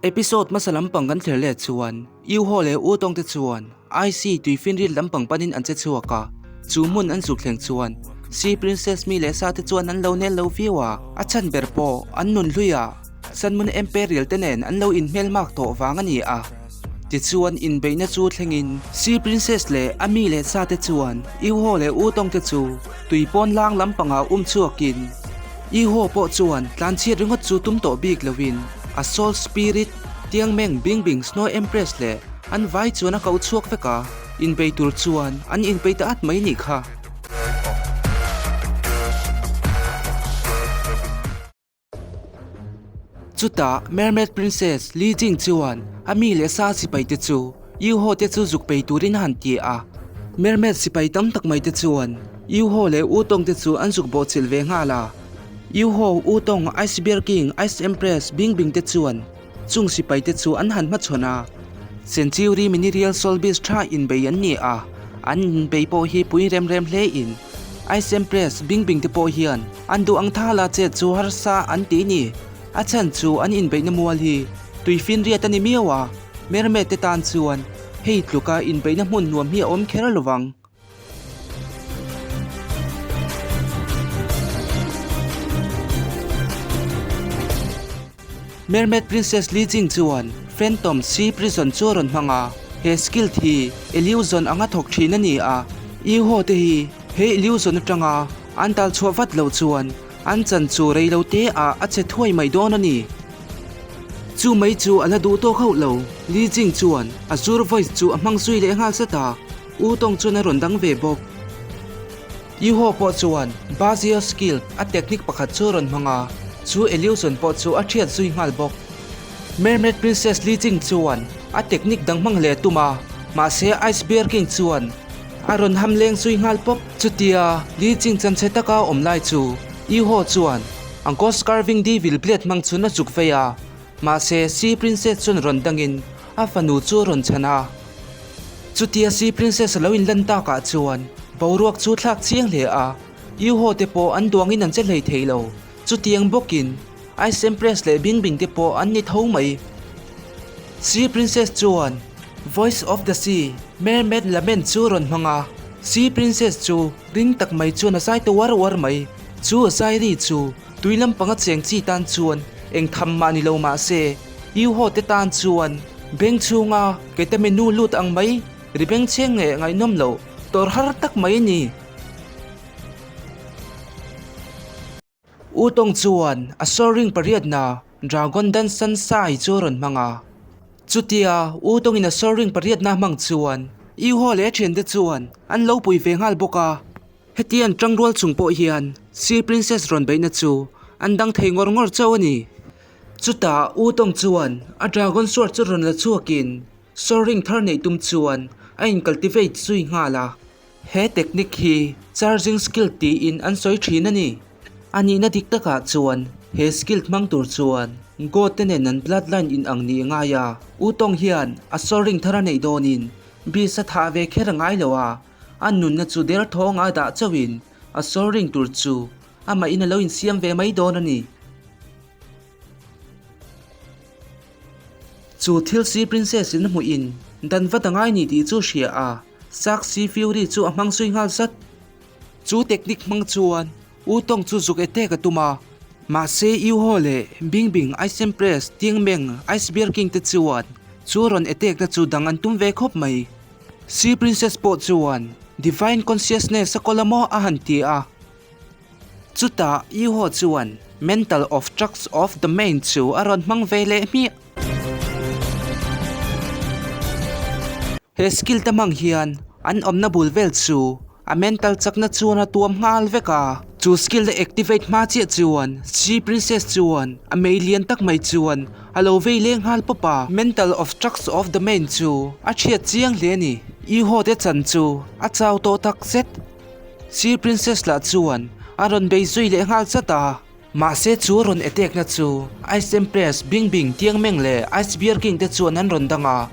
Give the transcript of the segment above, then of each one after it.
Episode hmasa lampang kan thlir let chuan U Ho leh U Tawng te chuan IC tuifinriat lampang panin an che chhuak a, chu hmun an zuk thleng chuan Sea Princess mi leh sa te chuan an lo nel lo viau a, a chhan ber pawh an nun hlui a, Sanmun Imperial te nen an lo inhmelmak tawh vang a ni a. Tichuan inbeihna chu thlengin Sea Princess leh a mi leh sa te chuan U Ho leh U Tawng te chu tui pawn lang lampangah um chhuakin U Ho pawh chuan tlanchhiat ringawt chu tum tawh bik loin A Soul Spirit, Tiangmeng Bing Bing Snow Empress leh an vai chuan a koh chhuak vek a, inbei tur chuan an inpei ta at mai nih kha. Chutah Mermaid Princess Li Jing chuan a mi leh sa sipai te chu Yu Ho te chu zuk pei turin a han ti a. Mermaid sipai tam tak mai te chuan Yu Ho leh U Tong te chu an zuk bawhchilh ve nghal a. Yu Ho, U Tong, Ice Bear King, Ice Empress, Bing Bing te chuan chung sipai te chu an han hmachhawn a. Century Mini-Real Soul Beast tha inbei an ni a, an inbei pawh hi pui rem rem hle in Ice Empress, Bing Bing te pawh hian an duh ang thala chet chu harsa an ti ni. A chhan chu an inbeihna mual hi tuifinriat a ni miau a, Mermaid te tan chuan hei tluka inbeihna hmun nuam hi a awm kher lovang. Mermaid Princess Li Jing chuan Phantom Sea Prison chu a rawn hmang a, he skill hi illusion anga thawk thin a ni a, Yu Ho te hi he illusion atanga an tal chhuah vat loh chuan an chan chu rei lo te ah a che thuai mai dawn a ni. Chu mai chu a la duh tawk hauh lo, Li Jing chuan Azure Voice chu a hmang zui leh nghal zat a, U Tawng chuan a rawn dang ve bawk. Yu Ho pawh chuan Bazio skill a technique pakhat chu a rawn hmang a, chu illusion pawh chu a thiat zui nghal bawk. Mermaid Princess Li Jing chuan a technique dang hmang leh a tum a, mahse Ice Bear King chuan a rawn ham leng zui nghal pawp. Chutia Li Jing chanchhe taka a awm lai chu Yu Ho chuan a Ghost Carving Devil Blade hmang chun a zuk vei a, mahse Sea Princess chuan rawn dangin a fanu chu a rawn chhan a. Chutia Sea Princess a lo inlan takah chuan boruak chu thlak chiang hle a, Yu Ho te pawh an duangin an che hlei thei lo. Chutiang bawkin Ice Empress leh Bing Bing te pawh an ni tho mai. Sea Princess chuan Voice of the Sea, Mermaid Lament chu a rawn hmang a, Sea Princess chu ring tak mai chuan a zai ta uar uar mai. Chu a zai ri chu tui lampanga cheng chi tan chuan eng tham mah ni lo mah se, Yu Ho te tan chuan beng chhunga keita menu lut ang mai ri bengchheng leh ngaihnawm loh tawrh har tak mai a ni. U Tawng chuan a soaring pariatna Dragon Dan San Sai chu a rawn hmang a. Chutia U Tawngin a soaring pariatna a hmang chuan Yu Ho leh a thiante chuan an lo pui ve nghal bawk a. Heti an tangrual chung pawh hian Sea Princess rawn beihna chu an dang thei ngawr ngawr chauh a ni. Chutah U Tawng chuan a Dragon Sword chu rawn la chhuakin soaring thar neih tum chuan a in cultivate zui nghal a. He technique hi charging skill tiin an sawi thin a ni. A nihna dik takah chuan he skill hmang tur chuan God te nen an bloodline in ang nih a ngai a. U Tawng hian a soaring thar a neih dawnin Beast a thah ve kher a ngai lo a, a nunna chu derthawng a dah chauhin a soaring tur chu amahin a lo insiam ve mai dawn a ni. Chu thil Sea Princess in a hmuh in dan vat a ngai ni tih chu a hria a, Shark Sea Fury chu a hmang zui nghal zat. Chu technique hmang chuan U Tawng chu zuk attack a tum a, mahse Yu Ho leh Bing Bing, Ice Empress, Tiang Meng, Ice Bear King te chuan chu rawn attack na chu dang an tum ve khawp mai. Sea Princess pawh chuan Divine Consciousness a kawl a maw a han ti a. Chutah Yu Ho chuan Mental of Trucks of the Main chu a rawn hmang ve leh hmiah. He skill te hmang hian an awmna bul vel chu a mental chakna chuan a tuam nghal vek a. Chu skill te activate hma chiah chuan Sea Princess chuan a mei lian tak mai chuan a lo vei leng nghal pawp a. Mental of Trucks of the Main chu a chhiat chiang hle a ni. Yu Ho te chan chu a chau tawh tak zet. Sea Princess lah chuan a rawn bei zui leh nghal zat a. Mahse chu rawn attack na chu Ice Empress, Bing Bing, Tiang Meng leh Ice Bear King te chuan an rawn dang a.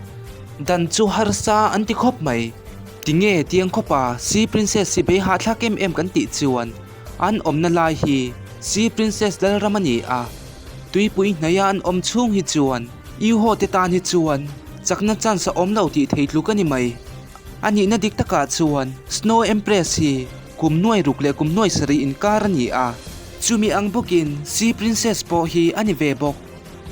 Dan chu harsa an ti khawp mai. Tinge tiang khawpa Sea Princess hi bei hahthlak em em kan tih chuan an awmna lai hi Sea Princess Lalram a ni a. Tuipui hnaia an awm chhung hi chuan. Iho te tan hi chuan chakna chance a awm lo tih thei tluk a ni mai. A nihna dik takah chuan Snow Empress hi kum nuai ruk leh kum nuai sarih inkar a ni a, chumi ang bawkin Sea Princess pawh hi a ni ve bawk.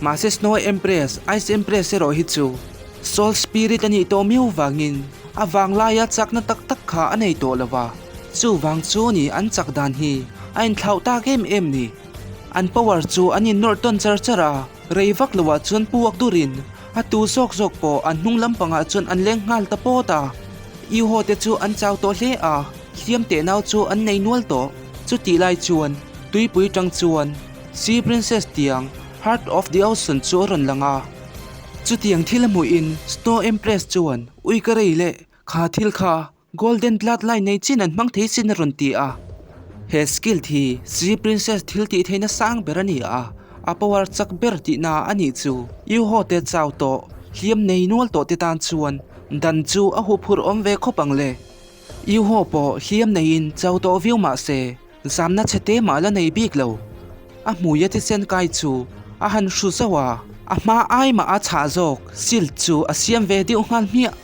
Mahse Snow Empress, Ice Empress erawh hi chu Soul Spirit a nih tawh miau vangin a vanglaia chakna tak tak kha a nei tawh lo va, chuvang chu ni an chak dan hi a inthlauh tak em em ni. An power chu an innawrh tawn char char a, rei vak loah chuan puak durin a tu zawk zawk pawh an hnung lampangah chuan an leng nghal ta pawt a. Iho te chu an chau tawh hle a, hliam teh nau chu an nei nual tawh. Chutih lai chuan tuipui tang chuan Sea Princess tiang Heart of the Ocean chu a rawn lang a. Chutiang thil a hmuhin Snow Empress chuan ui ka rei leh kha thil kha Golden Bloodline nei chin an hmang thei sin a rawn ti a. He skill hi Sea Princess thil tih theihna sang ber a ni a, a power chak ber tihna a nih chu. Iuho te chau tawh, hliam nei nual tawh te tan chuan dan chu a huphurh awm ve khawp ang le. Iuho pawh hliam neiin chau tawh viau mah se, Zamna chhe te mah la nei bik lo. A hmuia thisen kai chu a han hru zauh a, a hma ai mah a chhah zawk shield chu a siam ve deuh nghal hmiah.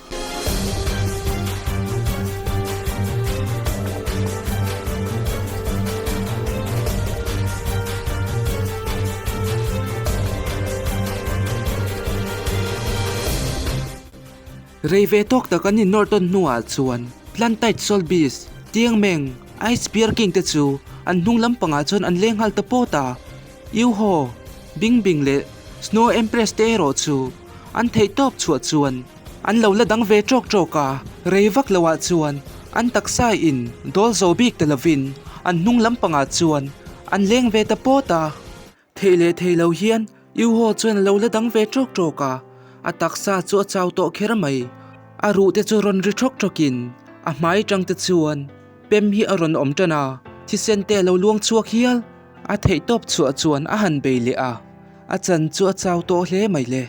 Rei ve tawk tak an innawr tawn hnuah chuan Plantite Soul Beast, Tiangmeng, Ice Bear King te chu an hnung lampangah chuan an leng nghal ta pawt a. Yuho, Bing Bing leh Snow Empress te erawh chu an theih tawp chhuah chuan an lo la dang ve ṭawk ṭawk a. Rei vak loah chuan an taksa in dawl zo bik ta lovin an hnung lampangah chuan an leng ve ta pawt a. Theih leh thei lo hian Yuho chuan a lo la dang ve ṭawk ṭawk a, a taksa chu a chau tawh kher mai. A ruh te chu rawn ri ṭhawk ṭhawkin a hmai ṭang te chuan pem hi a rawn awm ṭan a, thisen te a lo luang chhuak hial. A theih tawp chhuah chuan a han bei leh a, a chan chu a chau tawh hle mai le.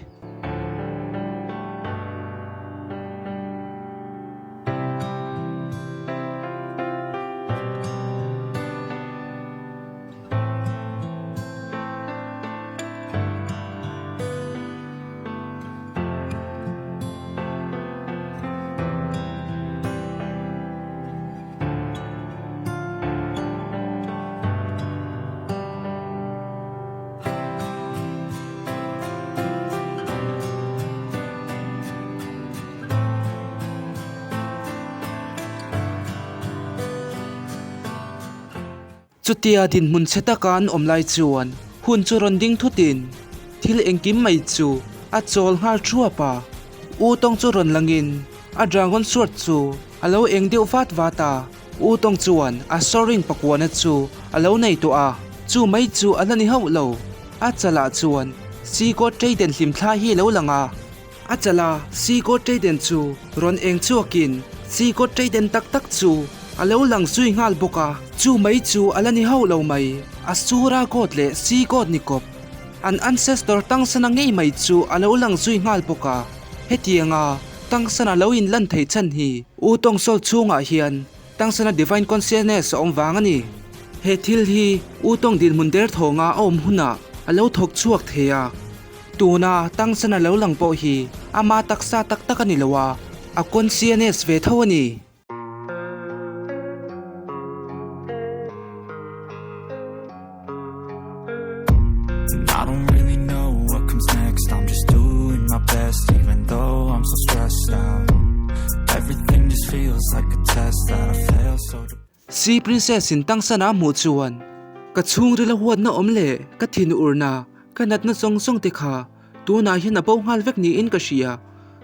Chutia dinhmun chhe taka an awm lai chuan hun chu rawn ding thutin thil engkim mai chu a chawl nghal thuap a. U Tawng chu rawn langin a dragon sword chu a lo eng deuh vat vat a. U Tawng chuan a soaring pakuana chu a lo nei tawh a, chu mai chu a la ni hauh lo. A chalah chuan Sea God Trident hlimthla hi a lo lang a. A chala Sea God Trident chu rawn eng chhuakin Sea God Trident tak tak chu a lo lang zui nghal bawk a, chu mai chu a la ni hauh lo mai. Asura God leh Sea God ni kawp an ancestor Tangsana ngei mai chu a lo lang zui nghal bawk a, hetianga Tangsana lo inlan thei chhan hi U Tawng Soul chhungah hian Tangsana Divine Consciousness a awm vang a ni. He thil hi U Tawng dinhmun derthawnga a awm hunah a lo thawk chhuak thei a. Tuna Tangsana lo lang pawh hi ama taksa tak tak a ni lo a, a consciousness ve tho a ni. I don't really know what comes next I'm just doing my best even though I'm so stressed out Everything just feels like a test that I fail so Sea Princess in Tangsana a hmuh chuan ka chhungril a huatna awm leh ka thin urna ka natna zawng zawng te kha tunah hian a bo nghal vek niin ka hria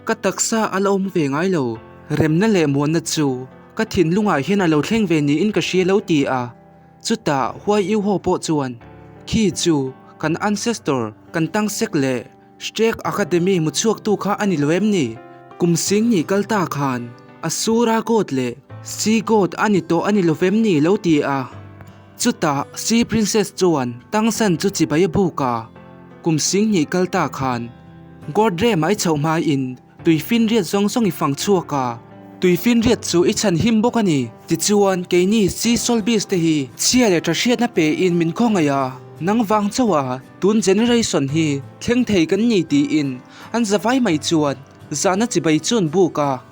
ka taksa a la awm ve ngai lo remna leh muanna chu ka thinlungah hian a lo thleng ve niin ka hria lo ti a. Chutah Huai Yu Ho pawh chuan, Khi chu kan ancestor, kan tangsek leh Shrek Academy hmu chhuaktu kha a ni lo em ni? Kum sing ni kal ta khan Asura God leh Sea God a ni tawh a ni lo vem ni lo ti a. Chutah Sea Princess chuan Tangsan chu chibai a buk a, Kum sing ni kal ta khan God Rem a i chhoh hmain Tuifinriat zawng zawng i fang chhuak a, tuifinriat chu i chhan him bawk a ni. Tichuan, keini Sea Soul Beast te hi chhia leh tha hriatna pein min khawngaih a. Nang vang chauh a tun generation hi thleng thei kan ni tiin an zavai mai chuan zahna chibai chu an buk a.